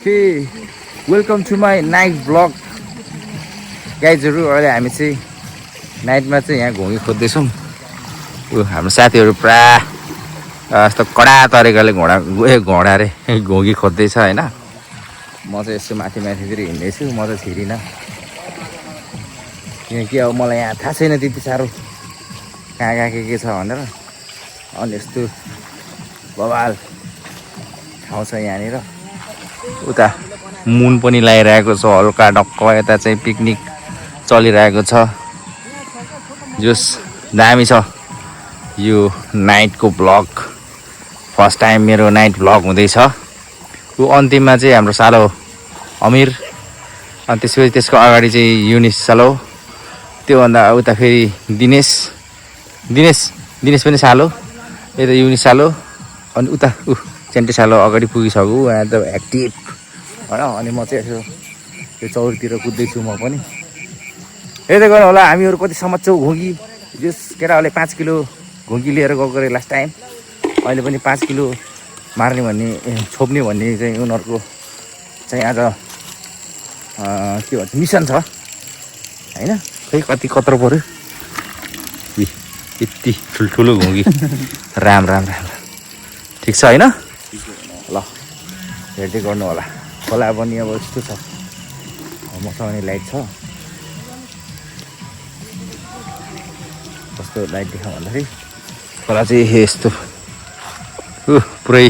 Hey, welcome to my night vlog. गाइजहरु अहिले हामी चाहिँ नाइटमा चाहिँ यहाँ घोगी खोज्दैछौँ। हाम्रो साथीहरु पुरा यस्तो कडा तरिकाले घोडा रे घोगी खोज्दैछ हैन। म चाहिँ यसो माथि माथितिर हिँड्दैछु, म चाहिँ छिरिन किनकि अब मलाई यहाँ थाहा छैन त्यति साह्रो कहाँ के छ भनेर। अनि यस्तो बवाल ठाउँ छ यहाँनिर। उता मुन पनि लागिरहेको छ हल्का ढक्क, यता चाहिँ पिकनिक चलिरहेको छ। जस दामी छ यो नाइटको ब्लग। फर्स्ट टाइम मेरो नाइट ब्लग हुँदैछ। यो अन्तिममा चाहिँ हाम्रो सालो अमिर, अनि त्यसपछि त्यसको अगाडि चाहिँ युनिस सालो, त्योभन्दा उता फेरि दिनेश पनि सालो, यता युनिस सालो, अनि उता चेन्टे सालो अगाडि पुगिसक्यो। यहाँ त एक्टिभ होइन। अनि म चाहिँ यसो त्यो चौरतिर कुद्दैछु म पनि। हेर्दै गर्नु होला हामीहरू कति समझ्छौँ घोगी। जस केटाहरूले 5 किलो घोगी लिएर गएको अरे लास्ट टाइम। अहिले पनि 5 किलो मार्ने भन्ने छोप्ने भन्ने चाहिँ उनीहरूको चाहिँ आज के भन्छ मिसन छ होइन। खै कति कत्रो पऱ्यो यति ठुल्ठुलो घोगी। राम ठिक छ होइन। ल हेर्दै गर्नु होला। खोला पनि अब यस्तो छ, मसँग नि लाइट छ। कस्तो लाइट देखा भन्दाखेरि खोला चाहिँ यस्तो पुरै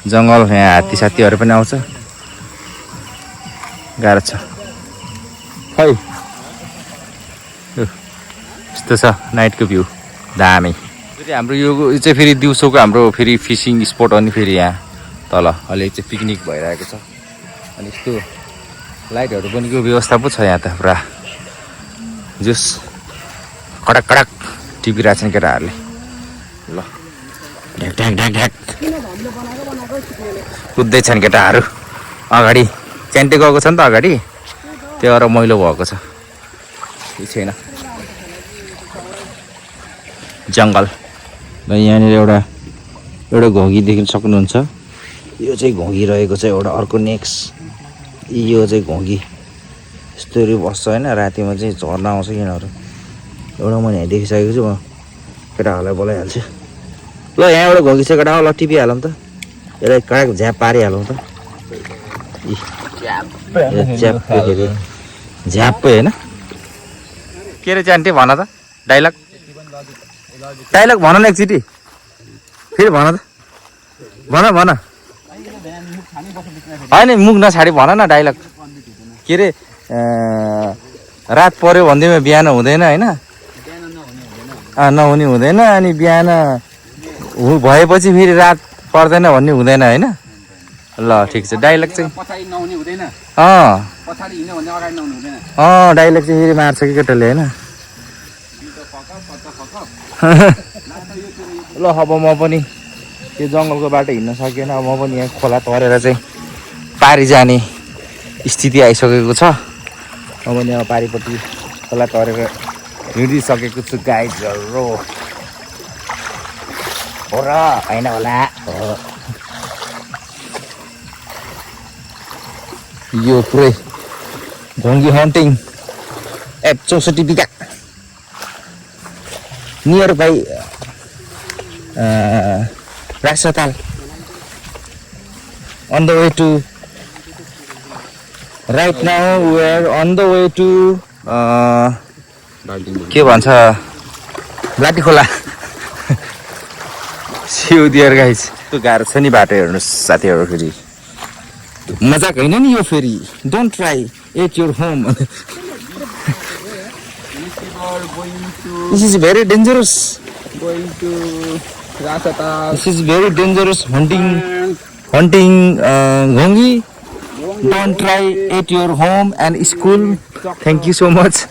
जङ्गल, यहाँ हात्ती साथीहरू पनि आउँछ, गाह्रो छ। खै यस्तो छ नाइटको भ्यू, दामी। फेरि हाम्रो यो चाहिँ फेरि दिउँसोको हाम्रो फेरि फिसिङ स्पट अनि फेरि यहाँ तल अहिले चाहिँ पिकनिक भइरहेको छ। अनि यस्तो लाइटहरू पनि को व्यवस्था पो छ यहाँ त पुरा। जस कडक टिपिरहेछन् केटाहरूले। ल ढ्याक कुद्दैछन् केटाहरू। अगाडि च्यान्टे गएको छ नि त अगाडि, त्यो भएर मैलो भएको छ। केही छैन, जङ्गल। र यहाँनिर एउटा घोगी देख्न सक्नुहुन्छ। यो चाहिँ घोगी रहेको छ एउटा। अर्को नेक्स्ट यो चाहिँ घोगी यस्तोहरू बस्छ होइन। रातिमा चाहिँ झर्न आउँछ यिनीहरू। एउटा मैले यहाँ देखिसकेको छु, म केटाहरूलाई बोलाइहाल्छु। ल यहाँ एउटा घोगी छ केटा, ल टिपिहालौँ त, यसलाई कडा झ्याप पारिहालौँ त। झ्याप्पै होइन के अरे च्यान्टे भन त, डाइलग भन न एकचोटि, फेरि भन त, भन होइन मुख नछाडी भन न डाइलग। के अरे रात पर्यो भन्दैमा बिहान हुँदैन होइन, नहुने हुँदैन, अनि बिहान भएपछि फेरि रात पर्दैन भन्ने हुँदैन होइन। ल ठिक छ, डाइलग चाहिँ डाइलग चाहिँ फेरि मार्छ कि केटाले होइन। ल अब म पनि त्यो जङ्गलको बाटो हिँड्न सकेन, अब म पनि यहाँ खोला तरेर चाहिँ पारी जाने स्थिति आइसकेको छ। म पनि अब पारिपट्टि खोला तरेर हिँडिसकेको छु गाइजहरु। हो र होइन होला। यो पुरै घोगी hunting app 64 bigha nearby Rashtratal, on the way to right now we are on the way to के भन्छ लाटी खोला। See you there guys। त्यो गाह्रो छ नि बाटो हेर्नुहोस् साथीहरू। फेरि मजाक होइन नि यो, फेरि don't try at your home. This is very dangerous. Going to Rasatal. This is very dangerous hunting घोगी. Don't try at your home and school. Thank you so much.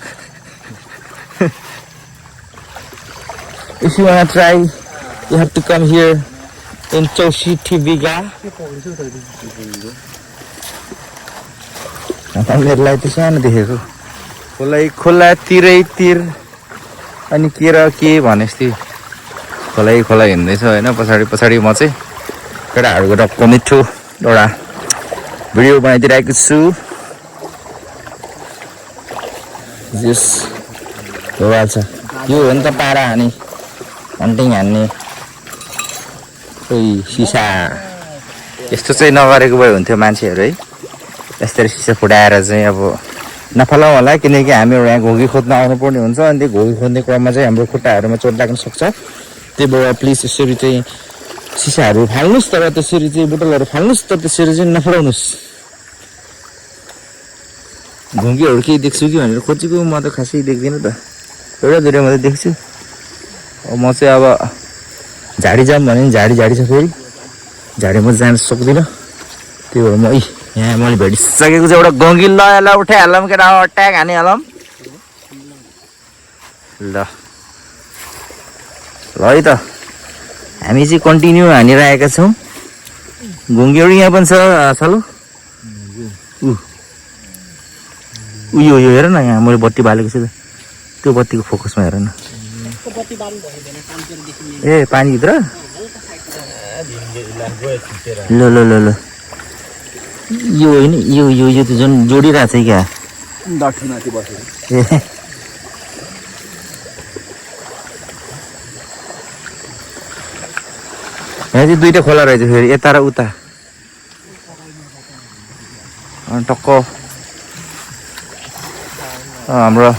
If you wanna try, you have to come here in 64 बिघा। हामीहरूलाई त सानो देखेको खोला तिरैतिर अनि के भनेस् ती खोला हिँड्दैछ होइन। पछाडि म चाहिँ केटाहरूको टक्क मिठो एउटा भिडियो बनाइदिइरहेको छु जस बवाल छ यो हो नि त पारा हाने हन्टिङ हान्ने खोइ सिसा यस्तो चाहिँ नगरेको भए हुन्थ्यो मान्छेहरू है यसरी सिसा फुटाएर चाहिँ अब नफलाउँ होला किनकि हामीहरू यहाँ घोगी खोज्न आउनुपर्ने हुन्छ अनि त्यो घोगी खोज्ने क्रममा चाहिँ हाम्रो खुट्टाहरूमा चोट लाग्न सक्छ त्यही भएर प्लिज यसरी चाहिँ सिसाहरू फाल्नुहोस् तर त्यसरी चाहिँ बोतलहरू फाल्नुहोस् तर त्यसरी चाहिँ नफलाउनुहोस् घुङ्गीहरू केही देख्छु कि भनेर खोजेको म त खासै देख्दिनँ त एउटा दुइटा मात्रै देख्छु म चाहिँ अब झाडी जाऊँ भने झाडी छ फेरि झाडीमा जान सक्दिनँ त्यही भएर म यहाँ मैले भेटिसकेको चाहिँ एउटा गङ्गी ल उठाइहालौँ केटा ट्याग हानिहालौँ ल है त हामी चाहिँ कन्टिन्यू हानिरहेका छौँ घुङ्गीहरू यहाँ पनि छ सालो उयो हेर न यहाँ मैले बत्ती बालेको छु त त्यो बत्तीको फोकसमा हेर न ए पानीभित्र ल ल ल ल यो होइन यो यो यो त झन् जोडिरहेको छ क्या ए यहाँ चाहिँ दुईवटा खोला रहेछ फेरि यता र उता अनि टक्क हाम्रो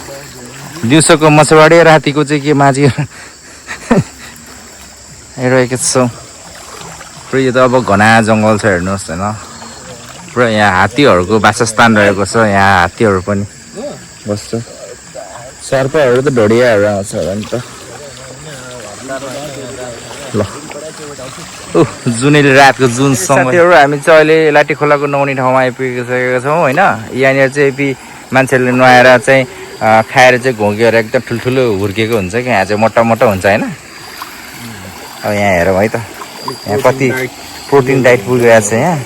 दिउँसोको मछवाडे रातिको चाहिँ के माझी आइरहेको छौँ पुरा यो त अब घना जङ्गल छ हेर्नुहोस् होइन पुरा यहाँ हात्तीहरूको वासस्थान रहेको छ यहाँ हात्तीहरू पनि बस्छ सर्पहरू त ढोडियाहरू आउँछ होला नि त ल जुनेली रातको जुन साथीहरू हामी चाहिँ अहिले लाठी खोलाको नुहाउने ठाउँमा आइपुगेका छौँ होइन यहाँनिर चाहिँ मान्छेहरूले नुहाएर चाहिँ खाएर चाहिँ घोगेर एकदम ठुल्ठुलो हुर्केको हुन्छ कि यहाँ चाहिँ मोटा मोटा हुन्छ होइन अब यहाँ हेरौँ है त यहाँ कति प्रोटिन डाइट पुगिरहेको छ यहाँ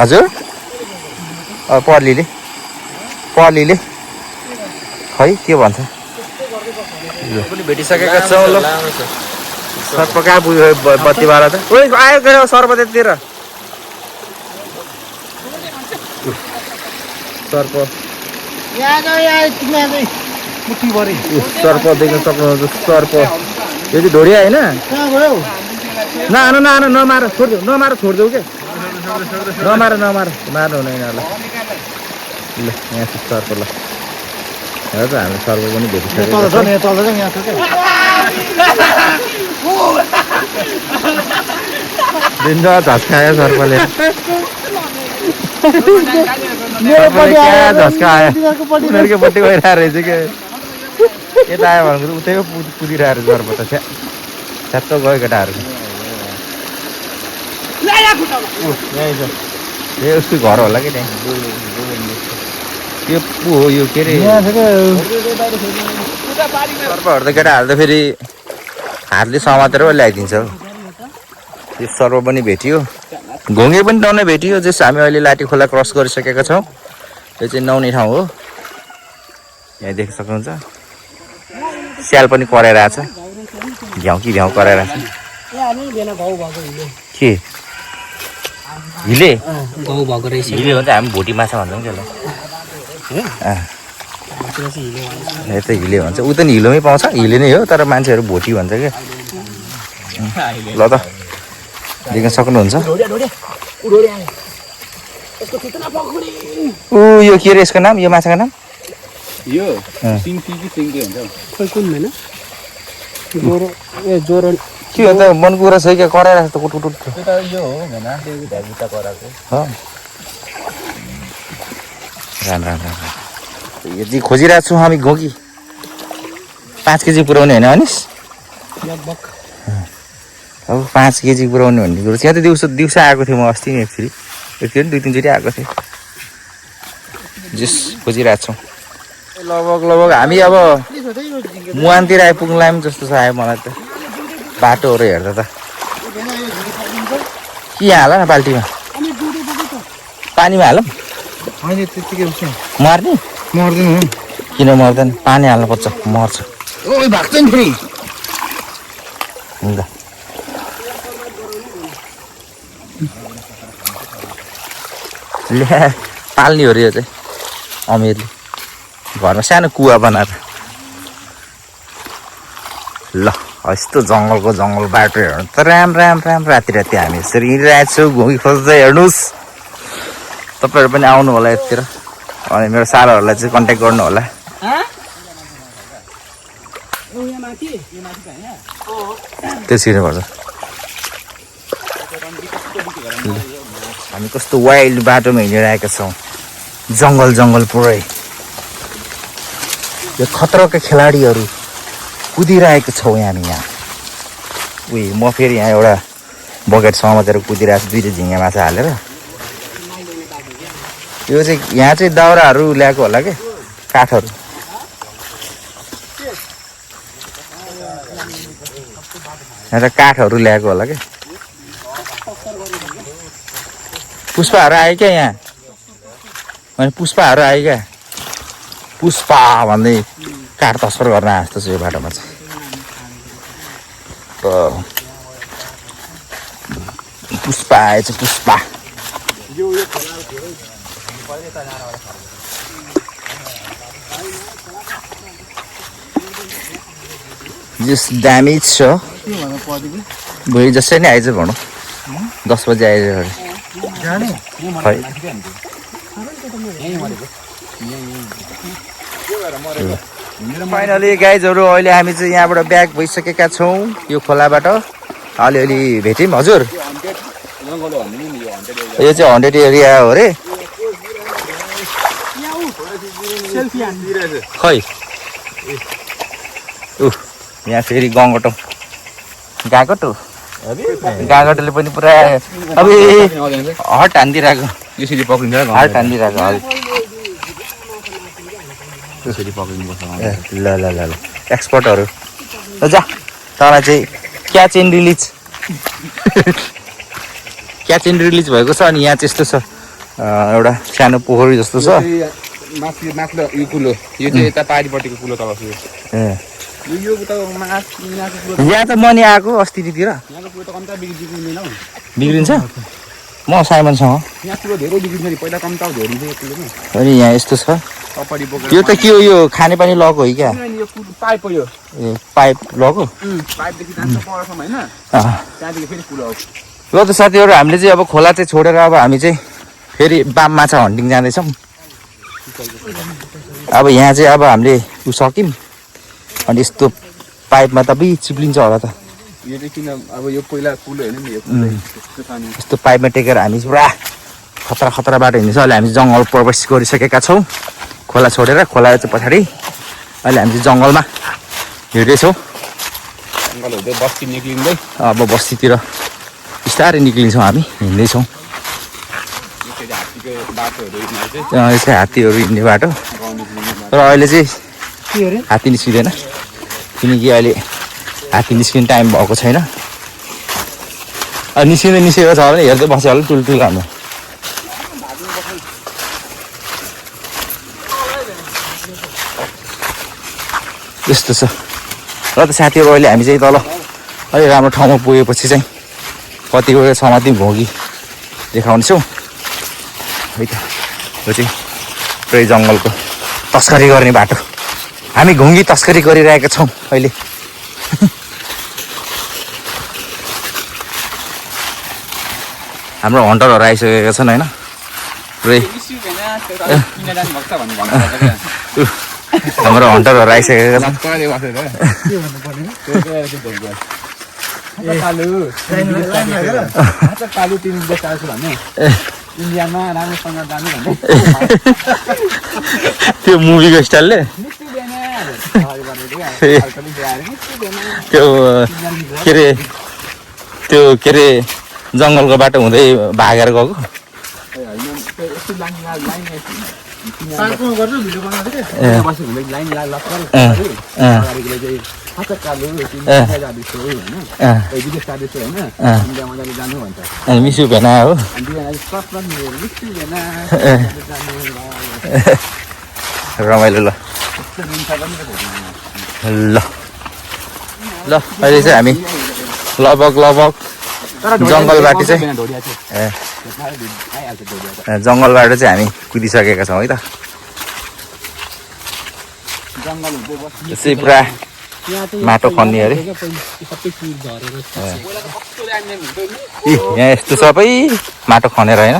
हजुर पर्लीले खै के भन्छ पनि भेटिसकेका छौँ ल सर्प कहाँ पुग्यो बत्तीवाला त आयो गयो सर्प त्यतिर सर्प सर्प देख्न सक्नुहुन्छ सर्प यो चाहिँ ढोडिया होइन नहानु नमार छोडिदेऊ क्या नमार मार्नु हुँदैन ल यहाँ चाहिँ सर्प ल हेर त हामी सर्प पनि भेटिसकेको दिन झस्कायो सर्पले क्या झस्कायो उनीहरूकै पट्टि गइरहेको रहेछ क्या यता आयो भनेको उतैको कुदिरहेको सर्प त छ्यात्त गयो केटाहरू ए उसको घर होला कि त्यहाँ यो पो हो यो के अरे सर्पहरू त केटाहरू त फेरि हातले समातेर ल्याइदिन्छ हौ यो सर्प पनि भेटियो घोङ्गे पनि ठाउँ नै भेटियो जस हामी अहिले लाठी खोला क्रस गरिसकेका छौँ यो चाहिँ नुहाउने ठाउँ हो यहाँ देख्न सक्नुहुन्छ स्याल पनि कराइरहेछ भ्याउ कराइरहेछ के हिले गाउँ भएको रहेछ हिले भन्छ हामी भोटी माछा भन्छौँ क्या यता हिले भन्छ उ त नि हिलोमै पाउँछ हिले नै हो तर मान्छेहरू भोटी भन्छ क्या ल त देख्न सक्नुहुन्छ ऊ यो के अरे यसको नाम यो माछाको नाम यो सिङ्की कि सिङ्की हुन्छ खोइ कुन हैन जोरो के हो त मनकुरा छ क्या कराइरहेको त कुटकुट त्यो यो हो हैन ढागुटा कराको हो राम यो चाहिँ खोजिरहेको छौँ हामी घोगी 5 केजी पुऱ्याउने होइन अनिस लगभग अब 5 केजी पुऱ्याउने भन्ने कुरो यहाँ त दिउँसो आएको थियो म अस्ति नै एकचोटि 2-3 चोटि आएको थिएँ जस खोजिरहेको छौँ लगभग हामी अब मुहानतिर आइपुग्लाम जस्तो छ आयो मलाई त बाटोहरू हेर्दा त के यहाँ हाल न बाल्टीमा पानीमा हालौँ होइन त्यतिकै उस मर्ने मर्दैन किन मर्दैन पानी हाल्नुपर्छ मर्छ ओइ भाग्छ नि फेरि हुन्छ ल्या पाल्ने हो रे यो चाहिँ अमिरले घरमा सानो कुवा बनाएर ल यस्तो जङ्गलको जङ्गल बाटो हेर्नु त राम राम राम राति राति हामी यसरी हिँडिरहेको छौँ घुमी खोज्दै हेर्नुहोस् तपाईँहरू पनि आउनु होला यतितिर अनि मेरो सारोहरूलाई चाहिँ कन्ट्याक्ट गर्नु होला त्यसरी पर्छ हामी कस्तो वाइल्ड बाटोमा हिँडिरहेका छौँ जङ्गल जङ्गल पुरै यो खतराका खेलाडीहरू कुदिरहेको छौँ हामी यहाँ उयो म फेरि यहाँ एउटा बकेट समातेर कुदिरहेको छु 2 झिङ्गे माछा हालेर यो चाहिँ यहाँ चाहिँ दाउराहरू ल्याएको होला के काठहरू यहाँ त काठहरू ल्याएको होला के पुष्पाहरू आयो क्या यहाँ अनि पुष्पाहरू आयो क्या पुष्पा भन्दै काठ तस्कर गर्न आएको जस्तो छ यो बाटोमा चाहिँ पुष्पा आएछ पुष्पा जस ड्यामेज छ भोलि जसै नै आइज भनौँ 10 बजी आइज खै फाइनली गाइजहरू अहिले हामी चाहिँ यहाँबाट ब्याक भइसकेका छौँ यो खोलाबाट अलिअलि भेट्यौँ हजुर यो चाहिँ 100 एरिया हो रे खै यहाँ फेरि गङ्गटो गागटोले पनि पुरा अब हट हान्दिरहेको यसरी पक्रिन्छ हट हान्दिरहेको त्यसरी पक्रिनुपर्छ ल ल ल ल एक्सपर्टहरू जा तँलाई चाहिँ catch and release catch and release भएको छ अनि यहाँ चाहिँ यस्तो छ एउटा सानो पोखरी जस्तो छ माथिल्लो यो कुलो यो चाहिँ यता पारिपट्टिको कुलो तल छ यो त यहाँ त मनी आएको अस्तितिर यहाँको कुलो त कम्ता बिग्रिँदैन हौ बिग्रिन्छ म साइमनसँग यहाँ कुलो धेरै बिग्रिन्छ नि पहिला कम्ता झोरिन्छ यो कुलोमा अनि यहाँ यस्तो छ अगाडि बोकेर यो त के हो यो खानेपानी लगेको हो क्या यो कुलो पाइप हो यो ए पाइप लगेको पाइपदेखि जान्छ परसम्म हैन त्यहाँदेखि फेरि कुलो आउँछ ल त साथीहरू हामीले चाहिँ अब खोला चाहिँ छोडेर अब हामी चाहिँ फेरि बाम माछा हन्टिङ जाँदैछौँ अब यहाँ चाहिँ अब हामीले उ सक्यौँ अनि यस्तो पाइपमा त बि चिप्लिन्छ होला त यो चाहिँ किन अब यो पहिला कुलो हेर्नु नि यो पानी यस्तो पाइपमा टेकेर हामी पुरा खतरा खतरा बाटो हिँड्दैछ अहिले हामी जङ्गल प्रवेश गरिसकेका छौँ खोला छोडेर खोला चाहिँ पछाडि अहिले हामी चाहिँ जङ्गलमा हिँड्दैछौँ जङ्गल हुँदै बस्ती निक्लिँदै अब बस्तीतिर बिस्तारै निक्लिन्छौँ हामी हिँड्दैछौँ यसरी हात्तीको बाटोहरू हिँड्नु चाहिँ यो चाहिँ हात्तीहरू हिँड्ने बाटो गाउँ निक्लिने तर अहिले चाहिँ हात्ती निस्किँदैन किनकि अहिले हात्ती निस्किने टाइम भएको छैन निस्केको छ भने हेर्दै बस्यो होला टुल्टुल हाम्रो यस्तो छ र त साथीहरू अहिले हामी चाहिँ तल अलिक राम्रो ठाउँमा पुगेपछि चाहिँ कतिवटा समाति भोगी देखाउनेछौँ है त यो चाहिँ पुरै जङ्गलको तस्करी गर्ने बाटो हामी घुङ्गी तस्करी गरिरहेका छौँ अहिले हाम्रो हन्टरहरू आइसकेका छन् होइन पुरै हाम्रो हन्टरहरू आइसकेका छन् इन्डियामा राम्रोसँग जानु भन्ने त्यो मुभीको स्टाइलले त्यो के अरे जङ्गलको बाटो हुँदै भागेर गएको मिसु भेना हो रमाइलो ल ल ल अहिले चाहिँ हामी लगभग जङ्गलबाट चाहिँ जङ्गलबाट चाहिँ हामी कुदिसकेका छौँ है त यसै पुरा माटो खन्ने अरे यहाँ यस्तो सबै माटो खनेर होइन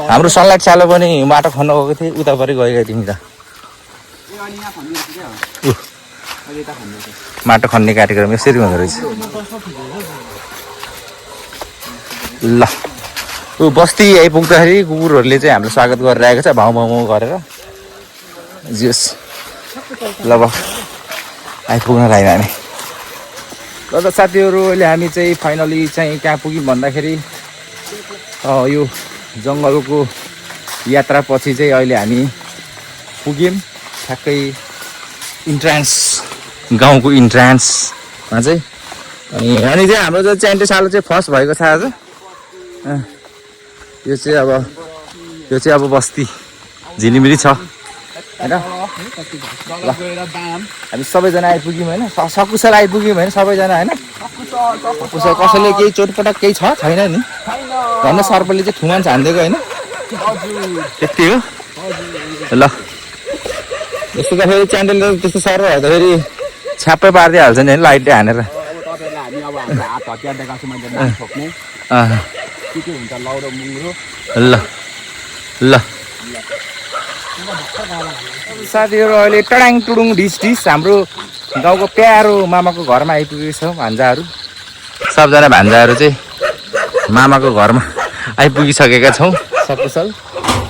हाम्रो सनलाइट चालो पनि माटो खन्न गएको थिएँ उतापरि गएका तिमी त माटो खन्ने कार्यक्रम यसरी हुँदो रहेछ ल ऊ बस्ती आइपुग्दाखेरि कुकुरहरूले चाहिँ हाम्रो स्वागत गरिरहेको छ भाउ भाउ गरेर जियोस् ल अब आइपुग्न लाग्यो हामी ल त साथीहरू अहिले हामी चाहिँ फाइनली चाहिँ कहाँ पुग्यौँ भन्दाखेरि यो जङ्गलको यात्रापछि चाहिँ अहिले हामी पुग्यौँ ठ्याक्कै इन्ट्रान्स गाउँको इन्ट्रान्समा चाहिँ अनि चाहिँ हाम्रो चाहिँ च्यान्टे सालो चाहिँ फर्स्ट भएको छ आज यो चाहिँ अब बस्ती झिलिमिली छ होइन ल हामी सबैजना आइपुग्यौँ होइन सकुशल आइपुग्यौँ होइन सबैजना होइन कसैले केही चोटपटक केही छैन नि भन्न सर्पले चाहिँ ठुमान छानिदिएको होइन त्यति हो ल यस्तो त फेरि च्यान्डलले त्यस्तो सर्प हेर्दाखेरि छ्याप्पै पारिदिइहाल्छ नि होइन लाइटले हानेर ल ल साथीहरू अहिले टडाङ टुडुङ ढिस ढिस हाम्रो गाउँको प्यारो मामाको घरमा आइपुगेको छौँ भान्जाहरू सबजना भान्जाहरू चाहिँ मामाको घरमा आइपुगिसकेका छौँ सकुशल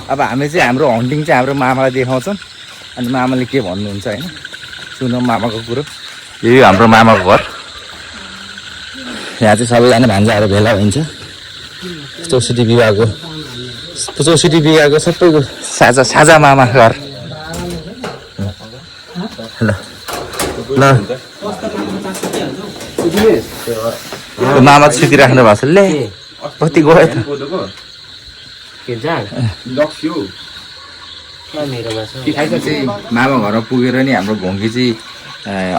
अब हामी चाहिँ हाम्रो हन्टिङ चाहिँ हाम्रो मामालाई देखाउँछौँ अनि मामाले के भन्नुहुन्छ होइन सुनौँ मामाको कुरो यही हाम्रो मामाको घर यहाँ चाहिँ सबैजना भान्जाहरू भेला हुन्छ 64 बिगाको सबैको साझा मामा घर ल ल मामा सुतिराख्नु भएको छ ले कति गयो त मामा घरमा पुगेर नि हाम्रो घोङ्गी चाहिँ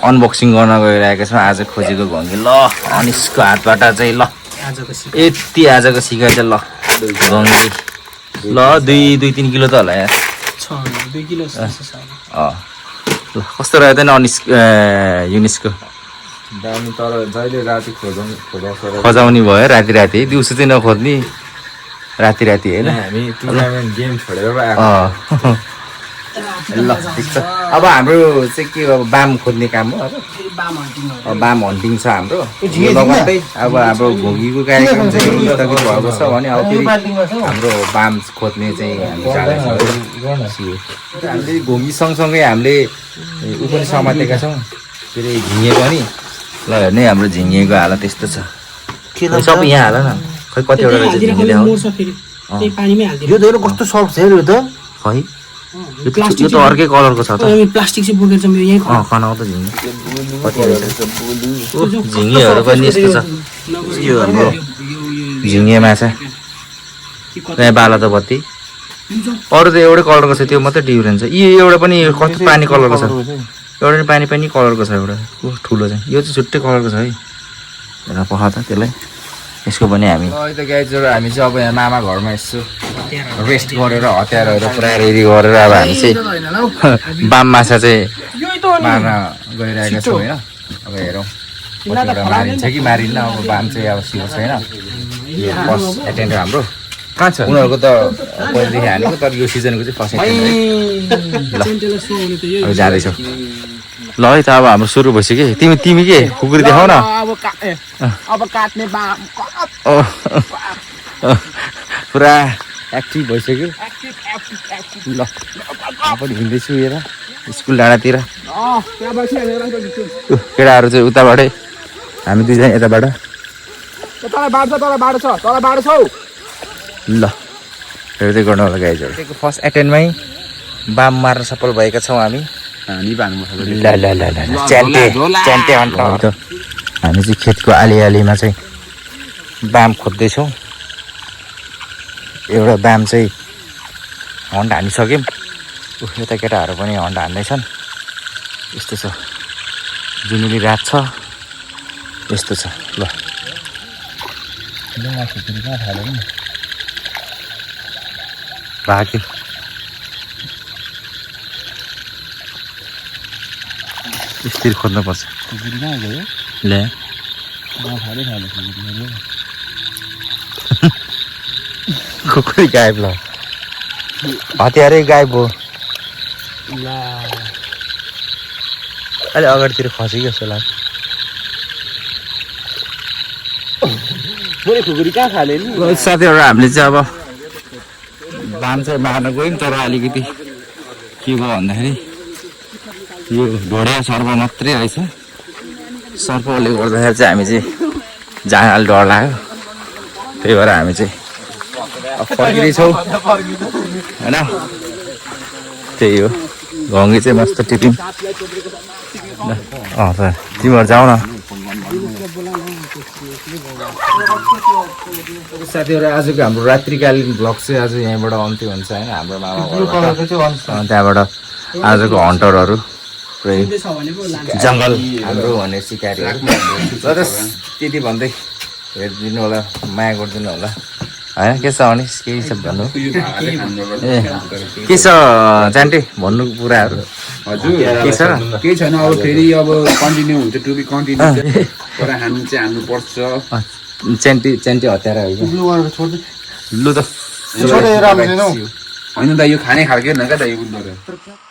अनबक्सिङ गर्न गइरहेको छ आज खोजेको घोङ्गी ल अनिसको हातबाट चाहिँ ल यति आजको सिकाइ चाहिँ ल घोङ्गी ल 2-3 किलो त होला यार ल कस्तो रह्यो त नि युनिसको दामी तर जहिले राति खोजाउने भयो राति दिउँसो चाहिँ नखोज्ने राति होइन हामी टुर्नामेन्ट गेम छोडेर ल ठिक छ अब हाम्रो चाहिँ के अब बाम खोज्ने काम हो अब बाम हन्टिङ छ हाम्रो लगत्तै अब हाम्रो भोगीको कार्यक्रम चाहिँ स्थगित भएको छ भने अब फेरि हाम्रो बाम खोज्ने चाहिँ हामी जाँदैछौँ हामीले भोगी सँगसँगै हामीले ऊ पनि समातेका छौँ के अरे झिङ्गे पनि ल हेर्ने हाम्रो झिङ्गेको हालत त्यस्तो छ सबै यहाँ हाल न खै कतिवटा रहेछ झिङ्गे यो त कस्तो सफ्ट छ यो त खै यो त अर्कै कलरको छ त प्लास्टिक चाहिँ बोकेर चाहिँ यही कनाउ त झिङ्गे कति रहेछ झिङ्गेहरू पनि यस्तो छ यो हाम्रो झिङ्गे माछा यहाँ बाला त बत्ती अरू त एउटै कलरको छ त्यो मात्रै डिफ्रेन्स छ यी एउटा पनि कस्तो पानी कलरको छ एउटा पनि पानी कलरको छ एउटा ठुलो चाहिँ यो चाहिँ छुट्टै कलरको छ है हेर पख त त्यसलाई यसको पनि हामी त गाइजहरू हामी चाहिँ अब यहाँ मामा घरमा यसो रेस्ट गरेर हतियारहरू पुरा रेडी गरेर अब हामी चाहिँ बाम माछा चाहिँ मार्न गइरहेका छौँ होइन अब हेरौँ कतिवटा मारिन्छ कि मारिन्न अब बाम चाहिँ अब सियो छैन यो फर्स्ट एटेन्डर हाम्रो कहाँ छ उनीहरूको त पहिलेदेखि हानेको तर यो सिजनको चाहिँ फर्स्ट एटेन्डर अब जाँदैछौँ ल है त अब हाम्रो सुरु भइसक्यो तिमी के खुकुरी देखाउ न अब काट्ने पुरा एक्टिभ भइसक्यो ल म पनि हिँड्दैछु हेर स्कुल डाँडातिर केटाहरू चाहिँ उताबाटै हामी दुईजना यताबाट ल हेर्दै गर्नु होला गाइजहरू फर्स्ट एटेन्डमै बाम मार्न सफल भएका छौँ हामी च्यान्टे हन्ट हामी चाहिँ खेतको आलीमा चाहिँ बाम खोज्दैछौँ एउटा बाम चाहिँ हन्ट हानिसक्यौँ यता केटाहरू पनि हन्ट हान्दैछन् यस्तो छ जुनुली रात छ यस्तो छ ल भाग्यो स्थिर खोज्नुपर्छ ले कुकुरै गायब ल हतियारै गायब हो अहिले अगाडितिर खसी जस्तो लाग्छ साथीहरू हामीले चाहिँ अब धान चाहिँ मार्न गयौँ तर अलिकति के भयो भन्दाखेरि यो ढोडिया सर्प मात्रै रहेछ सर्पले गर्दाखेरि चाहिँ हामी चाहिँ जान अलिक डर लाग्यो त्यही भएर हामी चाहिँ फर्किँदैछौँ होइन त्यही हो घङ्गी चाहिँ मस्त टिप्यौँ त तिमीहरू जाऊ न साथीहरू आजको हाम्रो रात्रिकालीन ब्लग चाहिँ आज यहीँबाट अन्त्य हुन्छ होइन हाम्रो मामा त्यहाँबाट आजको हन्टरहरू जङ्गल हाम्रो भन्ने सिकारीहरू र त्यति भन्दै हेरिदिनु होला माया गरिदिनु होला होइन के छ भने केही छ भन्नु ए के छ चान्टे भन्नु कुराहरू हजुर के छ केही छैन अब फेरि अब कन्टिन्यू हुन्छ टु बी कन्टिन्यू तर हान्नु चाहिँ हान्नुपर्छ च्यान्टी च्यान्टी हतियार लु त होइन त यो खाने खालकै न क्या त यो